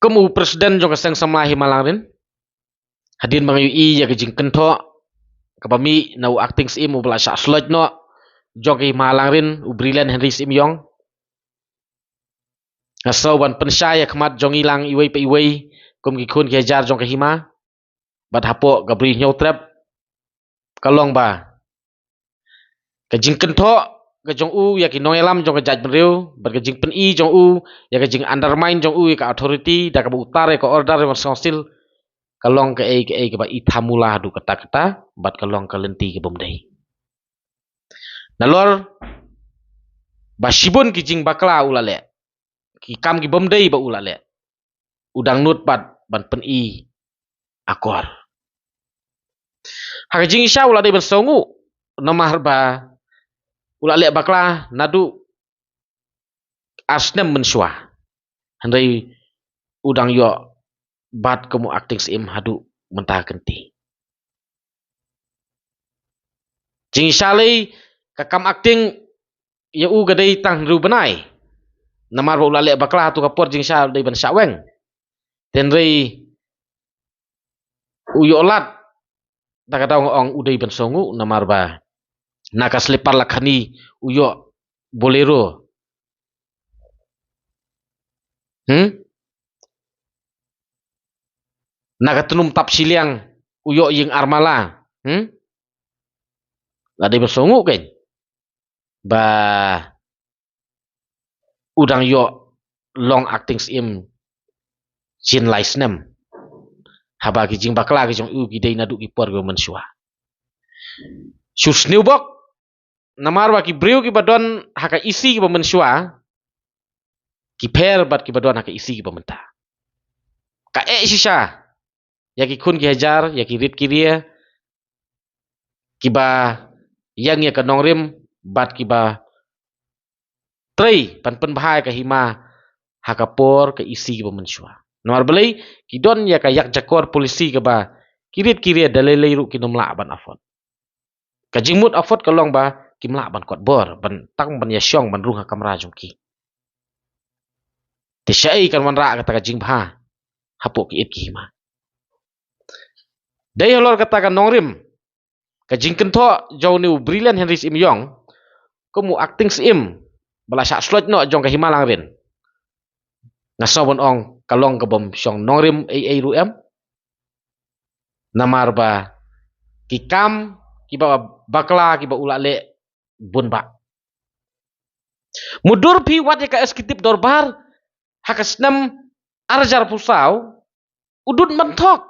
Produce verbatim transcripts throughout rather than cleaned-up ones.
Kum u president jong ka Seng Samla Hima Langrin, hadien ba nga ïohi ïa ka jingkynthoh kaba mih na u acting syiem uba la shah slot noh jong ka Hima Langrin, u Brilliant Henry Syiem Ïong, nga sngew ban pynshai ïa khmat jong ngi lang iwei pa iwei kum ki khun ki hajar jong ka hima bad hapoh ka Bri Hynñiewtrep, ka long ba ka jingkynthoh ka jong u ïa ki nongïalam jong ka jaitbynriew bad ka jingpyni jong u ïa ka jing-undermine jong u ïa ka authority da kaba u tar ïa ka order jong ka Seng Council, ka long kaei kaei kaba i thamula haduh katta katta bad ka long ka lynti kaba ym dei. Nalor ba shibun ki jingbakla u la leh, ki kam kiba ym dei ba u la leh, u dang nud pat ban pyni akor. Ha ka jingshisha u la dei ban sngewnguh namar ba u la leh bakla naduh ar snem mynshuwa, hynrei u dang ïoh bat kum u acting syiem haduh mynta ka kynti. Jingshisha lei ka kam acting ïa u ka dei tang hynriew bnai, namar ba u la leh bakla, ha tu ka por jingshisha dei ban shah weng. Hynrei u ïoh lad, da kata nga ong u dei ban sngewnguh namar ba na ka sleeper lakhani u ïoh Bolero. Hmm? Na ka tnum tap shiliang u ïoh ïing armala. Hmm? La dei ban sngewnguh kein ba u dang ïoh long acting syiem shin lai snem, haba ki jingbakla ki jong u ki dei naduh ki por kiba mynshuwa. Shu sniew bok namar ba ki briew kiba don ha ka E C kiba mynshuwa ki pher bad kiba don ha ka E C kiba mynta. Ka eh shisha ïa ki khun ki hajar, ïa ki rit ki ria kiba ïeng ïa ka nongrim bad kiba trei ban pynbha ïa ka hima ha ka por ka E C kiba mynshuwa. Namar balei? Ki don ïa ka ïakjakor policy kaba ki rit ki ria da lei lei ruh kin ym lah ban afford. Ka jingmut afford ka long ba kim lah ban kot bor, ban tang ban ïashong ban rung ha kamra jong ki. Te shaei kan wanrah kata ka jingbha hapoh ki it ki hima? Dei halor kata ka nongrim, ka jingkynthoh jong une u Brilliant Henry Syiem Ïong kum u acting syiem ba la shah slot noh jong ka Hima Langrin, nga sngew ban ong ka long kaba ym shong nongrim ei ei ruh em. Namar ba ki kam kiba bakla kiba u la leh bun bah. Mutdur phi wad ïa ka Executive Dorbar ha ka snem ar hajar arphew saw, u dud ban thok.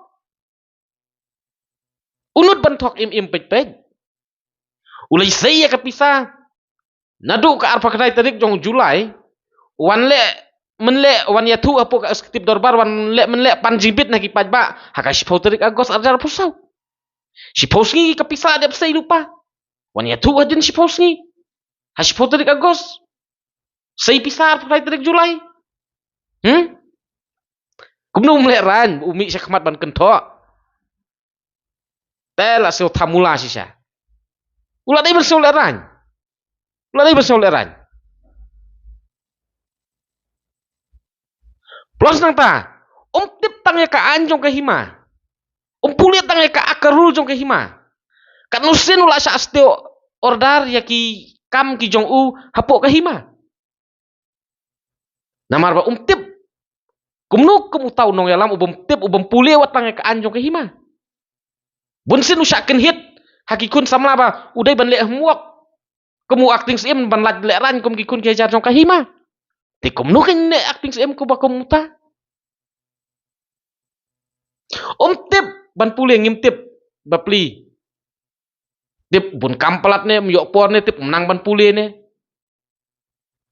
U nud ban thok im im peit peit. U la sei ïa ka pisa naduh ka arphew khyndai tarik jong u July, wan leh mynleh, wan ïathuh hapoh ka Executive Dorbar, wan leh mynleh pan jingbit na ki paidbah ha ka shiphew tarik August ar hajar arphew saw. Shiphew sngi ka pisa dep sei lypa. Wan ïathuh hadien shiphew sngi, ha shiphew tarik August. Sei pisa arphew khyndai tarik July. Hmm? Kumno um lehraiñ, u mih sha khmat ban kynthoh? Te la siew thamula shisha. U la dei ban siew lehraiñ. U la dei ban siew lehraiñ. Plus nangta, um tip tang ïa ka aiñ jong ka hima. Um pule tang ïa ka Act ka rule jong ka hima. Katno sien u la shah stay order ïa ki kam ki jong u hapoh ka hima. Namar ba um tip. Kumno kum uta u nongïalam u bym tip, u bym pule wat tang ïa ka aiñ jong ka hima. Bun sien u shah kynhit ha ki khun samla ba u dei ban leh homework kum u acting syiem, ban lait lehraiñ kum ki khun ki hajar jong ka hima. Te kumno kan leh acting syiem kumba kum uta? Um tip ban pule, ngim tip ba plie. Tip bun kam palat ne, ym ïoh por ne, tip ym nang ban pule ne.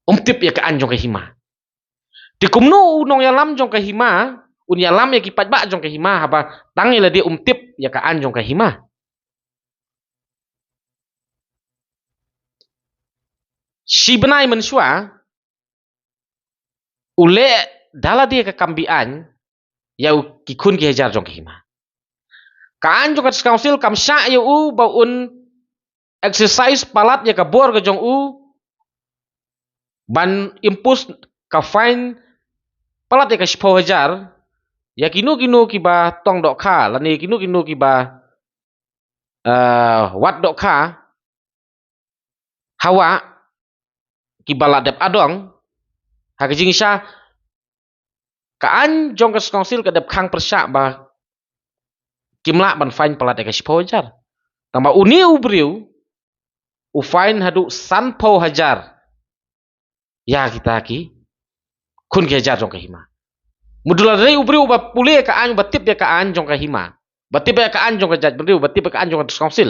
Um tip ïa ka aiñ jong ka hima. Te kumno u nongïalam jong ka hima un ïalam ïa ki paidbah jong ka hima haba tang ïa lade um tip ïa ka aiñ jong ka hima? Shi bnai mynshuwa u leh da lade ka kam be-aiñ ïa u, ki khun ki hajar jong ka hima. Ka aiñ jong ka District Council kam shah ïa u ba un exercise palat ïa ka bor ka jong u ban impose ka fine palat ïa ka shiphew hajar ïa kino kino kiba tong dohkha lane kino kino kiba, eh, wad dohkha ha wah, kiba la dep adong ha ka jingshisha, ka aiñ jong ka State Council ka dep khang pyrshah ba kim lah ban fine palat ïa ka shiphew hajar. Tangba une u briew u fine haduh sanphew hajar ïa kita ki khun ki hajar jong ka hima. Mut la dei u briew ba pule ïa ka aiñ, ba tip ïa ka aiñ jong ka hima, ba tip ïa ka aiñ jong ka jaitbynriew, ba tip ïa ka aiñ jong ka State Council.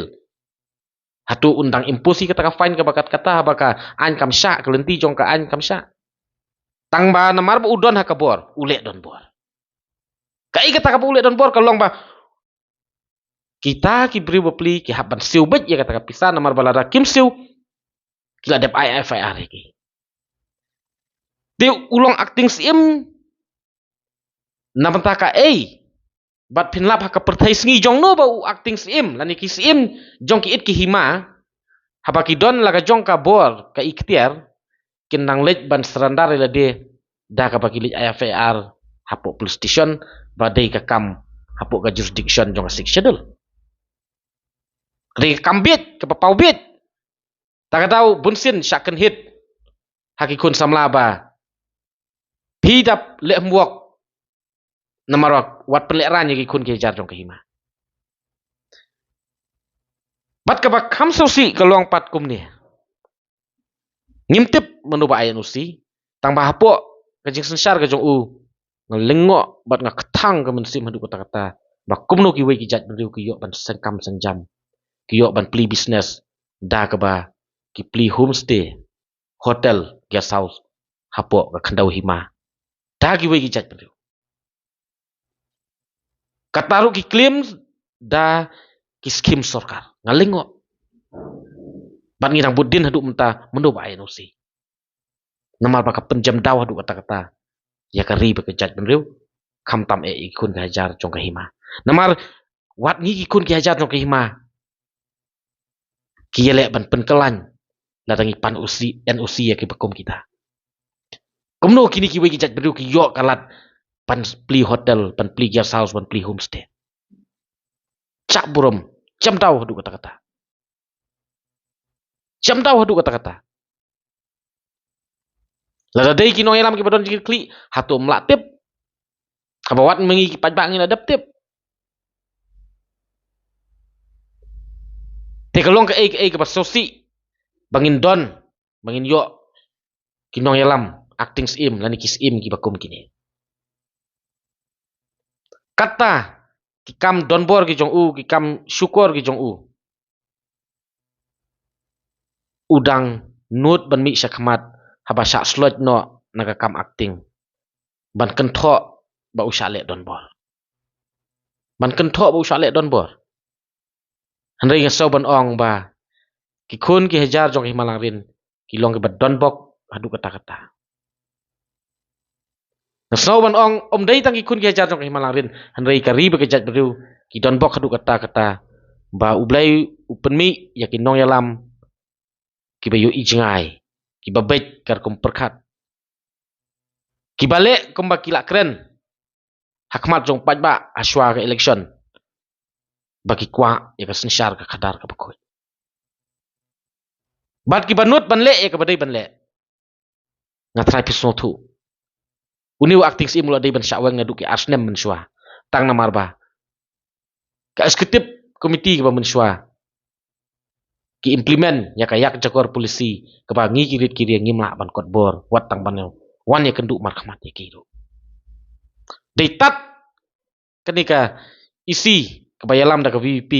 Hato un dang impose ïa kata ka fine kaba kat kata haba ka aiñ kam shah, ka lynti jong ka aiñ kam shah? Tangba namar ba u don ha ka bor, u leh donbor. Kaei kata kaba u leh donbor? Ka long ba kita ki briew bapli ki hap ban siew beit ïa kata ka pisa, namar ba lada kim siew ki la dep ai F I R ïa ki. Te u long acting syiem na bynta kaei? Bad phin lap ha ka pyrthei sngi jong no ba u acting syiem lane ki syiem jong ki it ki hima, haba ki don la ka jong ka bor ka iktiar, kin nang leit ban surrender ïa lade da kaba ki leit ai F I R hapoh police station ba dei ka kam hapoh ka jurisdiction jong ka Sixth Schedule. Ka dei ka kam bieit, kaba paw bieit. Ta ka daw bunsien shah kynhit ha ki khun samla ba phi dap leh homework, namar wat pynlehraiñ ïa ki khun ki hajar jong ka hima. Bad kaba kham sngewsih ka long pat kumne. Ngim tip mano ba ai N O C, tangba hapoh ka jingsynshar ka jong u, nga lyngngoh bad nga kthang ka mynsiem haduh katta katta ba kumno kiwei ki jaitbynriew ki ïoh ban seng kam seng jam, ki ïoh ban plie business da kaba ki plie homestay, hotel, guest house hapoh ka khyndew hima da kiwei ki jaitbynriew. Kata ruh ki claim da ki skim sorkar. Nga lyngngoh. Bad ngi dang bud dien haduh mynta mano ba ai N O C. Namar ba ka pynjem daw haduh katta katta ïa ka ri bad ka jaitbynriew, khamtam eh ïa ki khun ki hajar jong ka hima. Namar wat ngi ki khun ki hajar jong ka hima ki ïaleh ban pynkylla lada ngi pan N O C, N O C ïa kiba kum kita. Kumno kine kiwei ki jaitbynriew ki ïoh ka lad ban plie hotel, ban plie guest house, ban plie homestay? Shah burom, jem daw haduh katta katta. Jem daw haduh katta katta. Lada dei ki nongïalam kiba don jingkitkhlieh, hato ym lah tip? Haba wat ma ngi ki paidbah ngin ïa dep tip. Te ka long kaei kaei kaba sngewsih ba ngin don, ba ngin ïoh ki nongïalam acting syiem lane ki syiem kiba kum kine. Kata ki kam donbor ki jong u, ki kam shukor ki jong u, u dang nud ban mih shakhmat haba shah sloit noh na ka kam acting, ban kynthoh ba u shah leh donbor. Ban kynthoh ba u shah leh donbor. Hynrei nga sngew ban ong ba ki khun ki hajar jong ka hima Langrin ki long kiba donbok haduh katta katta. Nga sngew ban ong, ym dei tang ki khun ki hajar jong ka hima Langrin, hynrei ka ri bad ka jaitbynriew ki donbok haduh katta katta ba U Blei u pynmih ïa ki nongïalam kiba ïohi jngai, kiba beit ka rukom pyrkhat, kiba leh kumba ki la kren ha khmat jong paidbah ha shuwa ka election, ba ki kwah ïa ka synshar ka khadar kaba khuid. Bad kiba nud ban leh ïa kaba dei ban leh. Nga trai phi sngewthuh, une u acting syiem u la dei ban shah weng naduh ki ar snem mynshuwa, tang namar ba ka executive committee kaba mynshuwa ki implement ïa ka ïakjakor policy kaba ngi ki rit ki riang ngim lah ban kot bor wat tang ban wan ïakynduh markhmat ïa ki ruh. Dei tad kane ka E C kaba ïalam da ka V P P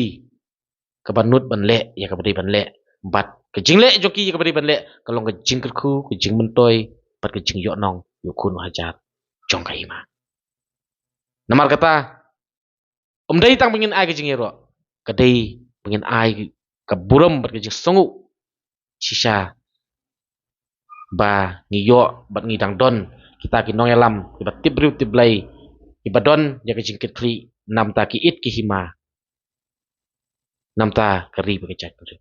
kaba nud ban leh ïa kaba dei ban leh, bad ka jingleh jong ki ïa kaba dei ban leh ka long ka jingkyrkhu, ka jingmyntoi bad ka jingïohnong ïa u khun u hajar jong ka hima. Namar kata, ym dei tang ba ngin ai ka jingïaroh, ka dei ba ngin ai ka burom bad ka jingsngew shisha ba ngi ïoh bad ngi dang don kita ki nongïalam kiba tip briew tip Blei, kiba don ïa ka jingkitkhlieh na bynta ki it ki hima, na bynta ka ri bad ka jaitbynriew.